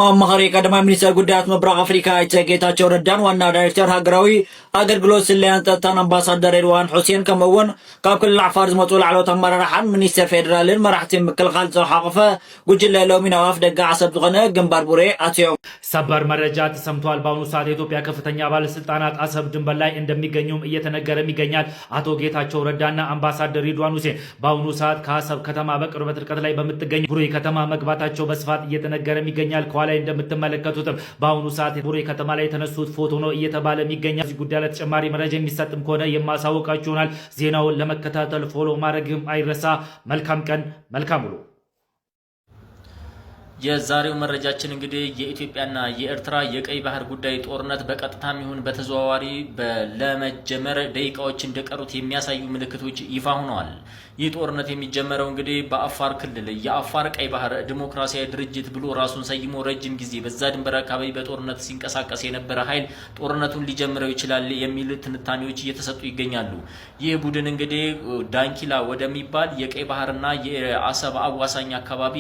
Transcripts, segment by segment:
ኣማኻሪ ቀዳማይ ሚኒስተር ጉዳያት ምብራቕ ኣፍሪካ ኣይተ ጌታቸው ረዳን ዋና ዳይሬክተር ሃገራዊ ኣገልግሎት ስለያን ጸጥታን ኣምባሳደር ሬድዋን ሑሴን፣ ከምኡ እውን ካብ ክልል ዓፋር ዝመጹ ላዕለዎት ኣመራርሓን ሚኒስተር ፌዴራልን መራሕቲ ምክልኻል ዝሓቖፈ ጉጅለ ሎሚ ናብ ኣፍ ደገ ዓሰብ ዝኾነ ግንባር ቡሬ ኣትዮም። ሰበር መረጃ ተሰምቷል። በአሁኑ ሰዓት የኢትዮጵያ ከፍተኛ ባለስልጣናት አሰብ ድንበር ላይ እንደሚገኙም እየተነገረም ይገኛል። አቶ ጌታቸው ረዳና አምባሳደር ሪድዋን ሁሴን በአሁኑ ሰዓት ከአሰብ ከተማ በቅርበት ርቀት ላይ በምትገኝ ቡሬ ከተማ መግባታቸው በስፋት እየተነገረም ይገኛል። ከኋላ እንደምትመለከቱትም በአሁኑ ሰዓት ቡሬ ከተማ ላይ የተነሱት ፎቶ ነው እየተባለም ይገኛል። እዚህ ጉዳይ ላይ ተጨማሪ መረጃ የሚሰጥም ከሆነ የማሳወቃችሁ ይሆናል። ዜናውን ለመከታተል ፎሎ ማድረግም አይረሳ። መልካም ቀን፣ መልካም ውሎ። የዛሬው መረጃችን እንግዲህ የኢትዮጵያና የኤርትራ የቀይ ባህር ጉዳይ ጦርነት በቀጥታም ይሁን በተዘዋዋሪ ለመጀመር ደቂቃዎች እንደቀሩት የሚያሳዩ ምልክቶች ይፋ ሆነዋል። ይህ ጦርነት የሚጀመረው እንግዲህ በአፋር ክልል የአፋር ቀይ ባህር ዲሞክራሲያዊ ድርጅት ብሎ ራሱን ሰይሞ ረጅም ጊዜ በዛ ድንበር አካባቢ በጦርነት ሲንቀሳቀስ የነበረ ኃይል ጦርነቱን ሊጀምረው ይችላል የሚል ትንታኔዎች እየተሰጡ ይገኛሉ። ይህ ቡድን እንግዲህ ዳንኪላ ወደሚባል የቀይ ባህርና የአሰብ አዋሳኝ አካባቢ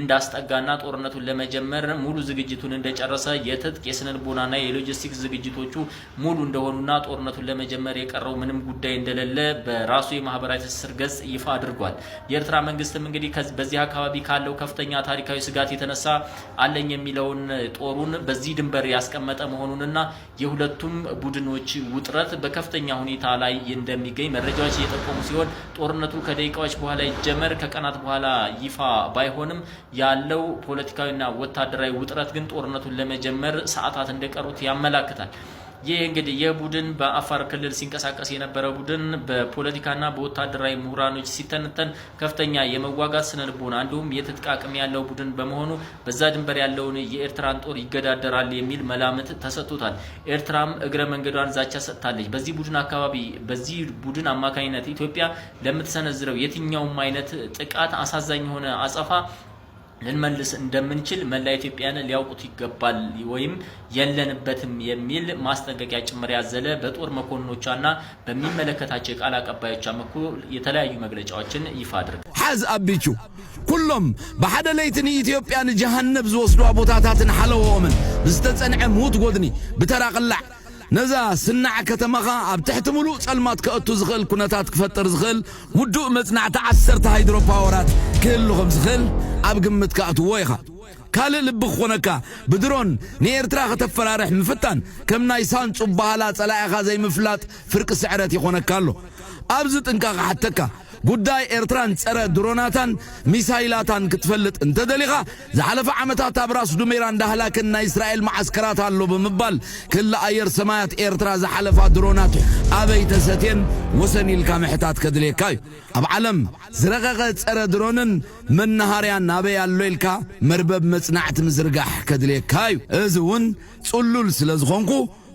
እንዳስጠጋና ጦርነቱን ለመጀመር ሙሉ ዝግጅቱን እንደጨረሰ፣ የትጥቅ፣ የስነልቦናና የሎጂስቲክስ ዝግጅቶቹ ሙሉ እንደሆኑና ጦርነቱን ለመጀመር የቀረው ምንም ጉዳይ እንደሌለ በራሱ የማህበራዊ ትስስር ገጽ ይፋ አድርጓል። የኤርትራ መንግስትም እንግዲህ በዚህ አካባቢ ካለው ከፍተኛ ታሪካዊ ስጋት የተነሳ አለኝ የሚለውን ጦሩን በዚህ ድንበር ያስቀመጠ መሆኑንና የሁለቱም ቡድኖች ውጥረት በከፍተኛ ሁኔታ ላይ እንደሚገኝ መረጃዎች እየጠቆሙ ሲሆን፣ ጦርነቱ ከደቂቃዎች በኋላ ይጀመር ከቀናት በኋላ ይፋ ባይሆንም፣ ያለው ፖለቲካዊና ወታደራዊ ውጥረት ግን ጦርነቱን ለመጀመር ሰዓታት እንደቀሩት ያመላክታል። ይህ እንግዲህ የቡድን በአፋር ክልል ሲንቀሳቀስ የነበረ ቡድን በፖለቲካና በወታደራዊ ምሁራኖች ሲተነተን ከፍተኛ የመዋጋት ስነልቦና እንዲሁም የትጥቅ አቅም ያለው ቡድን በመሆኑ በዛ ድንበር ያለውን የኤርትራን ጦር ይገዳደራል የሚል መላምት ተሰጥቶታል። ኤርትራም እግረ መንገዷን ዛቻ ሰጥታለች። በዚህ ቡድን አካባቢ በዚህ ቡድን አማካኝነት ኢትዮጵያ ለምትሰነዝረው የትኛውም አይነት ጥቃት አሳዛኝ የሆነ አጸፋ ልንመልስ እንደምንችል መላ ኢትዮጵያን ሊያውቁት ይገባል ወይም የለንበትም የሚል ማስጠንቀቂያ ጭምር ያዘለ በጦር መኮንኖቻና በሚመለከታቸው የቃል አቀባዮቻ በኩል የተለያዩ መግለጫዎችን ይፋ አድርገዋል። ሓዝ ኣቢቹ ኩሎም ብሓደ ለይቲ ንኢትዮጵያ ንጀሃነብ ዝወስዱዋ ቦታታትን ሓለዎኦምን ብዝተጸንዐ ምዉት ጎድኒ ብተራ ቅላዕ ነዛ ስናዕ ከተማኻ ኣብ ትሕቲ ምሉእ ጸልማት ከእቱ ዝኽእል ኩነታት ክፈጥር ዝኽእል ውዱእ መጽናዕቲ ዓሰርተ ሃይድሮ ፓወራት ክህሉ ከም ዝኽእል ኣብ ግምት ከእትዎ ኢኻ። ካልእ ልቢ ክኾነካ ብድሮን ንኤርትራ ከተፈራርሕ ምፍታን ከም ናይ ሳንጹ በሃላ ጸላኢኻ ዘይምፍላጥ ፍርቂ ስዕረት ይኾነካ ኣሎ። ኣብዚ ጥንቃቕ ሓተካ ጉዳይ ኤርትራን ጸረ ድሮናታን ሚሳይላታን ክትፈልጥ እንተደሊኻ ዝሓለፈ ዓመታት ኣብ ራስ ዱሜራ እንዳህላክን ናይ እስራኤል መዓስከራት ኣሎ ብምባል ክሊ ኣየር ሰማያት ኤርትራ ዝሓለፋ ድሮናት ኣበይ ተሰትየን ወሰን ኢልካ ምሕታት ከድልየካ እዩ። ኣብ ዓለም ዝረቐቐ ጸረ ድሮንን መናሃርያን ኣበይ ኣሎ ኢልካ መርበብ መጽናዕቲ ምዝርጋሕ ከድልየካ እዩ። እዚ እውን ጽሉል ስለ ዝኾንኩ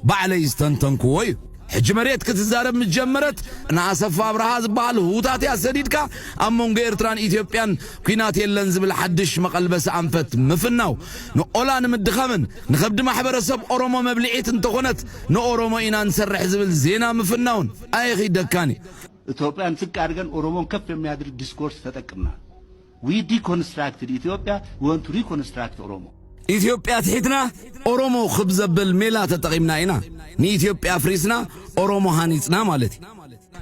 ባዕለይ ዝተንተንክዎ እዩ። ሕጂ መሬት ክትዛረብ ምስ ጀመረት ንኣሰፋ ኣብርሃ ዝበሃል ህውታት እያ ሰዲድካ ኣብ መንጎ ኤርትራን ኢትዮጵያን ኲናት የለን ዝብል ሓድሽ መቐልበሲ ኣንፈት ምፍናው ንኦላ ንምድኻምን ንኸብዲ ማሕበረሰብ ኦሮሞ መብልዒት እንተኾነት ንኦሮሞ ኢና ንሰርሕ ዝብል ዜና ምፍናውን ኣየኺደካን እዩ። ኢትዮጵያን ዝቅ አድርገን ኦሮሞን ከፍ የሚያደርግ ዲስኮርስ ተጠቅምናል። We deconstructed Ethiopia, we want to reconstruct Oromo. ኢትዮጵያ ትሒትና ኦሮሞ ክብ ዘብል ሜላ ተጠቒምና ኢና። ንኢትዮጵያ ኣፍሪስና ኦሮሞ ሃኒጽና ማለት እዩ።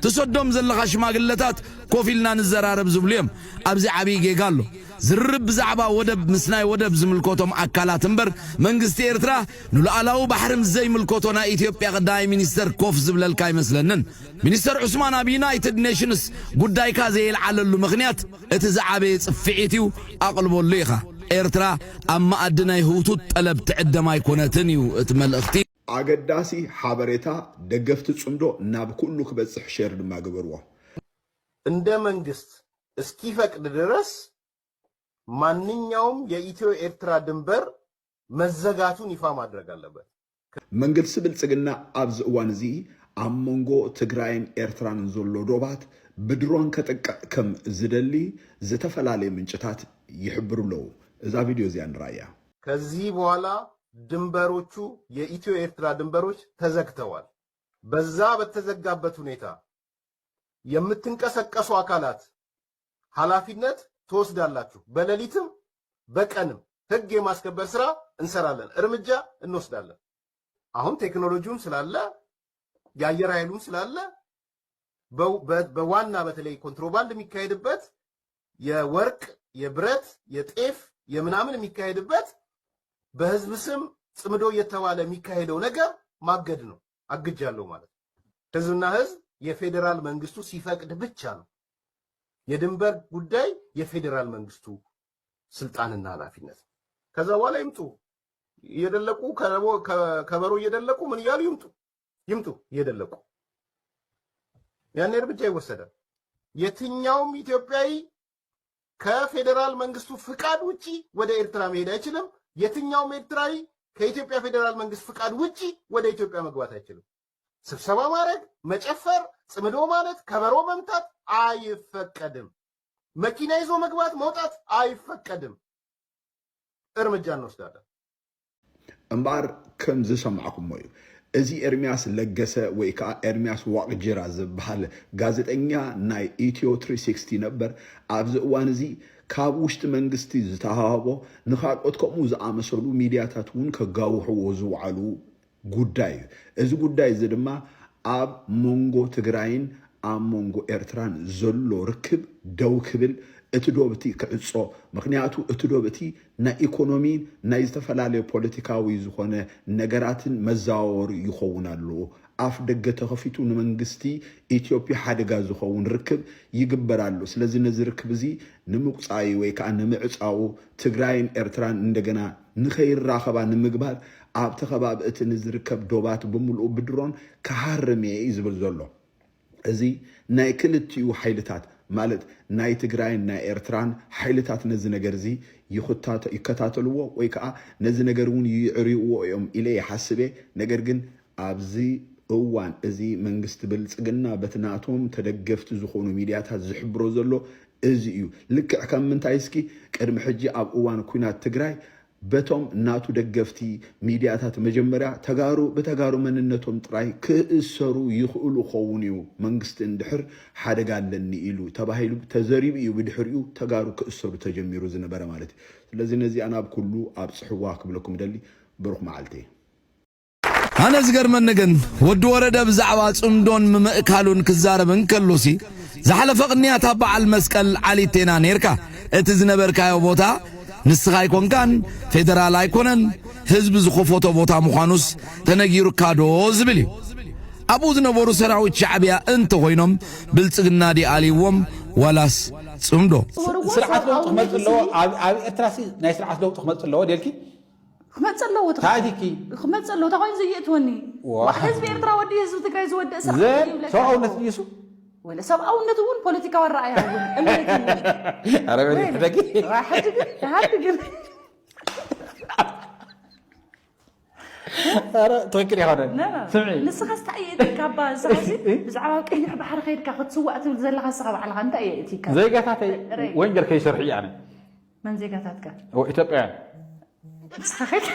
ትሰዶም ዘለኻ ሽማግለታት ኮፍ ኢልና ንዘራረብ ዝብሉ እዮም። ኣብዚ ዓብዪ ጌጋ ኣሎ። ዝርርብ ብዛዕባ ወደብ ምስ ናይ ወደብ ዝምልከቶም ኣካላት እምበር መንግስቲ ኤርትራ ንሉዓላዊ ባሕሪ ምስ ዘይምልከቶ ናይ ኢትዮጵያ ቀዳማይ ሚኒስተር ኮፍ ዝብለልካ ኣይመስለንን። ሚኒስተር ዑስማን ኣብ ዩናይትድ ኔሽንስ ጉዳይካ ዘየልዓለሉ ምኽንያት እቲ ዝዓበየ ጽፍዒት እዩ፣ ኣቕልበሉ ኢኻ። ኤርትራ ኣብ መኣዲ ናይ ህውቱት ጠለብ ትዕደም ኣይኮነትን እዩ እቲ መልእኽቲ። ኣገዳሲ ሓበሬታ ደገፍቲ ጽምዶ ናብ ኩሉ ክበጽሕ ሼር ድማ ግበርዎ። እንደ መንግስት እስኪፈቅድ ድረስ ማንኛውም የኢትዮ ኤርትራ ድንበር መዘጋቱን ይፋ ማድረግ ኣለበት። መንግስቲ ብልጽግና ኣብዚ እዋን እዚ ኣብ መንጎ ትግራይን ኤርትራን ዘሎ ዶባት ብድሮን ከጥቅዕ ከም ዝደሊ ዝተፈላለዩ ምንጭታት ይሕብሩ ኣለዉ። እዛ ቪድዮ እዚኣ ንራያ። ከዚህ በኋላ ድንበሮቹ የኢትዮ ኤርትራ ድንበሮች ተዘግተዋል። በዛ በተዘጋበት ሁኔታ የምትንቀሰቀሱ አካላት ኃላፊነት ትወስዳላችሁ። በሌሊትም በቀንም ህግ የማስከበር ስራ እንሰራለን፣ እርምጃ እንወስዳለን። አሁን ቴክኖሎጂውም ስላለ፣ የአየር ኃይሉም ስላለ፣ በው- በ- በዋና በተለይ ኮንትሮባንድ የሚካሄድበት የወርቅ፣ የብረት፣ የጤፍ፣ የምናምን የሚካሄድበት በህዝብ ስም ጽምዶ እየተባለ የሚካሄደው ነገር ማገድ ነው። አግጃለሁ ማለት ነው። ህዝብና ህዝብ የፌዴራል መንግስቱ ሲፈቅድ ብቻ ነው። የድንበር ጉዳይ የፌዴራል መንግስቱ ስልጣንና ኃላፊነት ነው። ከዛ በኋላ ይምጡ እየደለቁ ከበሮ እየደለቁ ምን እያሉ ይምጡ ይምጡ እየደለቁ ያኔ እርምጃ ይወሰዳል። የትኛውም ኢትዮጵያዊ ከፌዴራል መንግስቱ ፍቃድ ውጪ ወደ ኤርትራ መሄድ አይችልም። የትኛውም ኤርትራዊ ከኢትዮጵያ ፌዴራል መንግስት ፍቃድ ውጪ ወደ ኢትዮጵያ መግባት አይችልም። ስብሰባ ማድረግ፣ መጨፈር፣ ጽምዶ ማለት፣ ከበሮ መምታት አይፈቀድም። መኪና ይዞ መግባት መውጣት አይፈቀድም። እርምጃ እንወስዳለን። እምበኣር ከም ዝሰማዕኩሞ እዩ። እዚ ኤርምያስ ለገሰ ወይ ከዓ ኤርምያስ ዋቕጅራ ዝበሃል ጋዜጠኛ ናይ ኢትዮ ትሪ ሲክስቲ ነበር ኣብዚ እዋን እዚ ካብ ውሽጢ መንግስቲ ዝተሃህቦ ንኻልኦት ከምኡ ዝኣመሰሉ ሚድያታት እውን ከጋውሕዎ ዝውዓሉ ጉዳይ እዩ። እዚ ጉዳይ እዚ ድማ ኣብ መንጎ ትግራይን ኣብ መንጎ ኤርትራን ዘሎ ርክብ ደው ክብል፣ እቲ ዶብ እቲ ክዕጾ፣ ምኽንያቱ እቲ ዶብ እቲ ናይ ኢኮኖሚን ናይ ዝተፈላለዩ ፖለቲካዊ ዝኾነ ነገራትን መዘዋወሪ ይኸውን ኣለዎ። ኣፍ ደገ ተኸፊቱ ንመንግስቲ ኢትዮጵያ ሓደጋ ዝኸውን ርክብ ይግበር ኣሎ። ስለዚ ነዚ ርክብ እዚ ንምቁፃይ ወይ ከዓ ንምዕፃው ትግራይን ኤርትራን እንደገና ንኸይራኸባ ንምግባር ኣብቲ ከባቢ እቲ ንዝርከብ ዶባት ብምልኡ ብድሮን ክሃርም እየ እዩ ዝብል ዘሎ። እዚ ናይ ክልቲኡ ሓይልታት ማለት ናይ ትግራይን ናይ ኤርትራን ሓይልታት ነዚ ነገር እዚ ይከታተልዎ ወይ ከዓ ነዚ ነገር እውን ይዕርይዎ እዮም ኢለ ይሓስብ እየ። ነገር ግን ኣብዚ እዋን እዚ መንግስቲ ብልፅግና በቲ ናቶም ተደገፍቲ ዝኾኑ ሚድያታት ዝሕብሮ ዘሎ እዚ እዩ። ልክዕ ከም ምንታይ እስኪ ቅድሚ ሕጂ ኣብ እዋን ኩናት ትግራይ በቶም ናቱ ደገፍቲ ሚድያታት መጀመርያ ተጋሩ ብተጋሩ መንነቶም ጥራይ ክእሰሩ ይኽእሉ ኸውን እዩ መንግስቲ እንድሕር ሓደጋ ኣለኒ ኢሉ ተባሂሉ ተዘሪቡ እዩ ብድሕሪኡ ተጋሩ ክእሰሩ ተጀሚሩ ዝነበረ ማለት እዩ። ስለዚ ነዚኣ ናብ ኩሉ ኣብፅሕዋ ክብለኩም ደሊ። ብሩኽ መዓልቲ። ኣነ ዝገርመኒ ግን ወዲ ወረደ ብዛዕባ ጽምዶን ምምእካሉን ክዛረብ እንከሎሲ ዝሓለፈ ቅንያት ኣብ በዓል መስቀል ዓሊቴና ኔርካ እቲ ዝነበርካዮ ቦታ ንስኻ ኣይኮንካን ፌደራል ኣይኮነን ህዝቢ ዝኸፈቶ ቦታ ምዃኑስ ተነጊሩካ ዶ ዝብል እዩ ኣብኡ ዝነበሩ ሰራዊት ሻዕብያ እንተኾይኖም ብልጽግና ዲኣልይዎም ዋላስ ጽምዶ ስርዓት ለውጢ ክመፅእ ኣለዎ ኣብ ኤርትራ ናይ ስርዓት ለውጢ ክመፅእ ኣለዎ ደልኪ ክመፅእ ኣለዎ ታዲኪ ክመፅእ ኣለዎ እንታይ ኮይኑ ዘየእትወኒ ህዝቢ ኤርትራ ወዲ ህዝቢ ትግራይ ዝወደእ ስርዓት ዘን ሰብኣውነት ድዩሱ ወለ ሰብኣውነት እውን ፖለቲካዊ ኣረኣያ እውን እምነት እውን ኣረ በሊ ሕደጊ ሕጂ ግን ሕጂ ግን ኣረ ትክክል ይኸነ ስምዒ ንስኻስ እንታይ እየ እትካባ ንስኻሲ ብዛዕባ ቀይሕ ባሕሪ ከይድካ ክትስዋእ ትብል ዘለኻ ንስኻ ባዕልኻ እንታይ እየ እትካ ዜጋታተይ ወንጀል ከይሰርሑ እየ ኣነ መን ዜጋታትካ ኢትዮጵያውያን ንስኻ ከይድ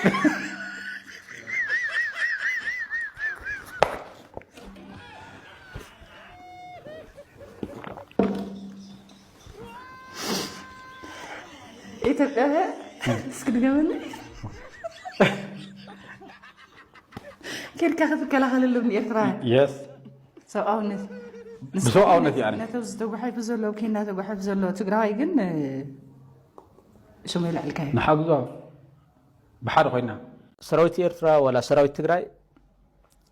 ኢትዮጵያውያን እስኪ ድገመኒ ከድካ ክትከላኸለሎም ንኤርትራውያን የስ ሰብኣውነት ብሰብኣውነት እያ ነቶም ዝተጓሓፉ ዘለዉ ከይና ተጓሓፉ ዘለዉ ትግራዋይ ግን ሽሙ ይልዕልካ እዩ ንሓግዞ ብሓደ ኮይና ሰራዊት ኤርትራ ዋላ ሰራዊት ትግራይ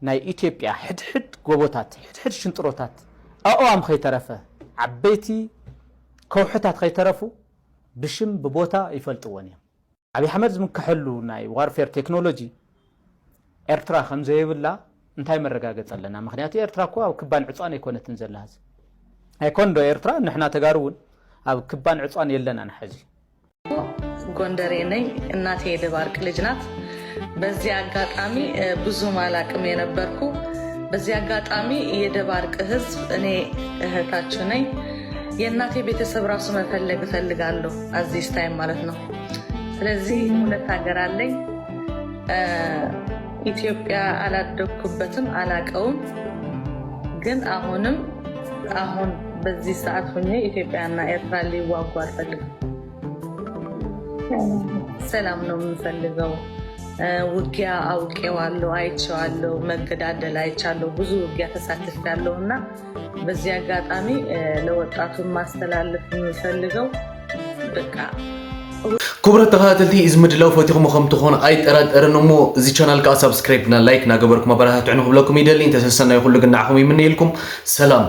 ናይ ኢትዮጵያ ሕድሕድ ጎቦታት ሕድሕድ ሽንጥሮታት ኣእዋም ከይተረፈ ዓበይቲ ከውሕታት ከይተረፉ ብሽም ብቦታ ይፈልጥዎን እዮም። ኣብይ ኣሕመድ ዝምከሐሉ ናይ ዋርፌር ቴክኖሎጂ ኤርትራ ከምዘየብላ እንታይ መረጋገፂ ኣለና? ምክንያቱ ኤርትራ እኮ ኣብ ክባን ዕፅዋን ኣይኮነትን ዘላ ሕዚ። ኣይኮን ዶ ኤርትራ ንሕና ተጋሩ እውን ኣብ ክባን ዕፅዋን የለናን ሕዚ። ጎንደሬ ነኝ። እናቴ የደባርቅ ልጅ ናት። በዚህ አጋጣሚ ብዙም አላቅም የነበርኩ። በዚህ አጋጣሚ የደባርቅ ህዝብ እኔ እህታችሁ ነኝ። የእናቴ ቤተሰብ ራሱ መፈለግ እፈልጋለሁ። አዚስ ታይም ማለት ነው። ስለዚህ ሁለት ሀገር አለኝ። ኢትዮጵያ አላደግኩበትም አላቀውም። ግን አሁንም አሁን በዚህ ሰዓት ሁኜ ኢትዮጵያና ኤርትራ ሊዋጉ አልፈልግም። ሰላም ነው የምንፈልገው። ውጊያ አውቄዋለሁ፣ አይቼዋለሁ፣ መገዳደል አይቻለሁ፣ ብዙ ውጊያ ተሳትፌያለሁ እና በዚህ አጋጣሚ ለወጣቱን ማስተላለፍ የምፈልገው በቃ ክቡራት ተኸታተልቲ፣ እዚ ምድላው ፈቲኹሞ ከም ትኾኑ ኣይጠራጠርን እሞ፣ እዚ ቻናል ከዓ ሳብስክራይብ እና ላይክ እናገበርኩም ኣበረታትዑ ንክብለኩም ይደሊ። እንተሰሰናይ ኩሉ ግን ንዓኹም ይምነየልኩም። ሰላም።